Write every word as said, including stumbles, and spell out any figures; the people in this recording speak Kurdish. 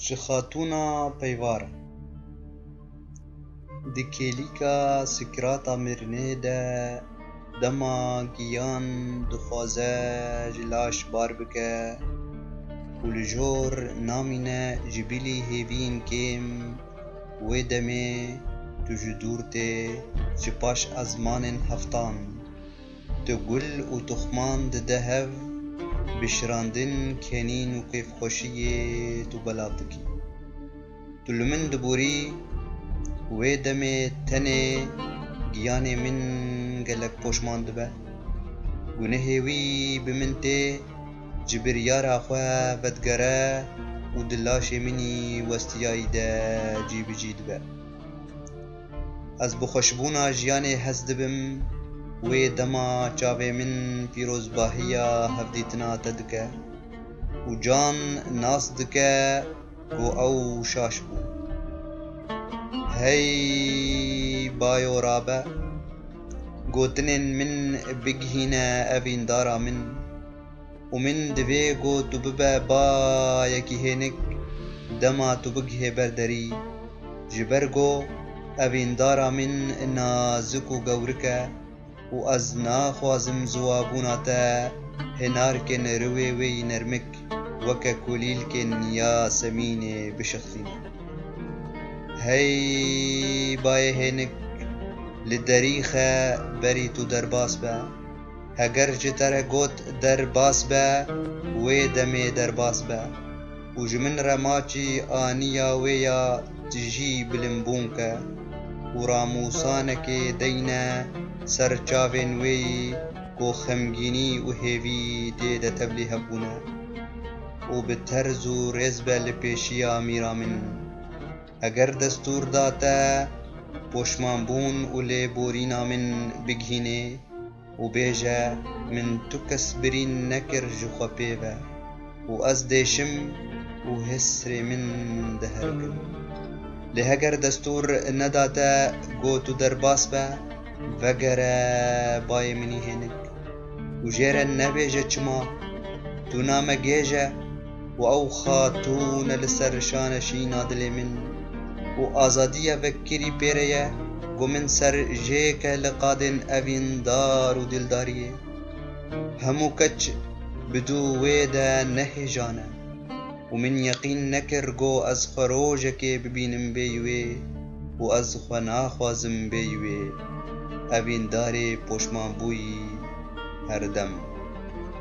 Ji Xatûna Peyvar. Di kêlîka sikrata mirinê de, dema giyan dixwaze ji laş bar bike û li jor namîne ji bilî hêviyên kêm, wê demê tu ji dûr tê, ji paş ezmanên heftan. Tu gul û tuxman dide hev, bi şirandin kenîn û kêfxweşiyê tu belav dikî. Tu li min diborî, wê demê tenê giyanê min gelek poşman dibe. Gunehê wî bi min tê, ji biryara xwe vedigere û di laşê min î westiyayî de cîbicî dibe. Ez bi xweşbûna jiyanê hez dibim, wê dema çavê min pîrozbahiya hevdîtina te dike û can nas dike ku ew şaş bû. Hey bayo rabe, gotinên min bigihîne evîndara min. Û min divê ku tu bibe bayekî hênik, dema tu bigihê ber derî, ji ber ku evîndara min nazik û gewrik e û ez naxwazim ziwabûna te hinarkên riwê wê yî nermik weke kulîlkên yasemînê bişixtîne. Hey bayê hênik, li derî xe berî tu derbas be. Heger ji te re got derbas be, wê demê derbas be û ji min re maçî aniya wê ya tijî bilimbûn ke û ramûsanekê deyne ser çavên wê yî ku xemgînî û hêvî tê de tevlî hebûne û bi terz û rêz be li pêşiya mîra min. Heger destûr da te poşmanbûn û lêborîna min bigihînê û bêje, min tu kes birîn nekir ji xwe pê ve û ez dêşim û hêsrê min diherikim. Lê heger destûr neda te ku tu derbas be, vegere bayê min î hênik û jê re nebêje çima, tu namegêj e û ew xatûn e li ser şaneşîna dilê min û azadiya vekirî pê re ye ku min ser jê ke li qadên evîndar û dildariyê. Hemû keç bi dû wê de ne hêjan e û min yeqîn nekir ku ez xwe rojekê bibînim bêyî wê û ez xwe naxwazim bêyî wê. Evîndarê poşmanbûyî herdem.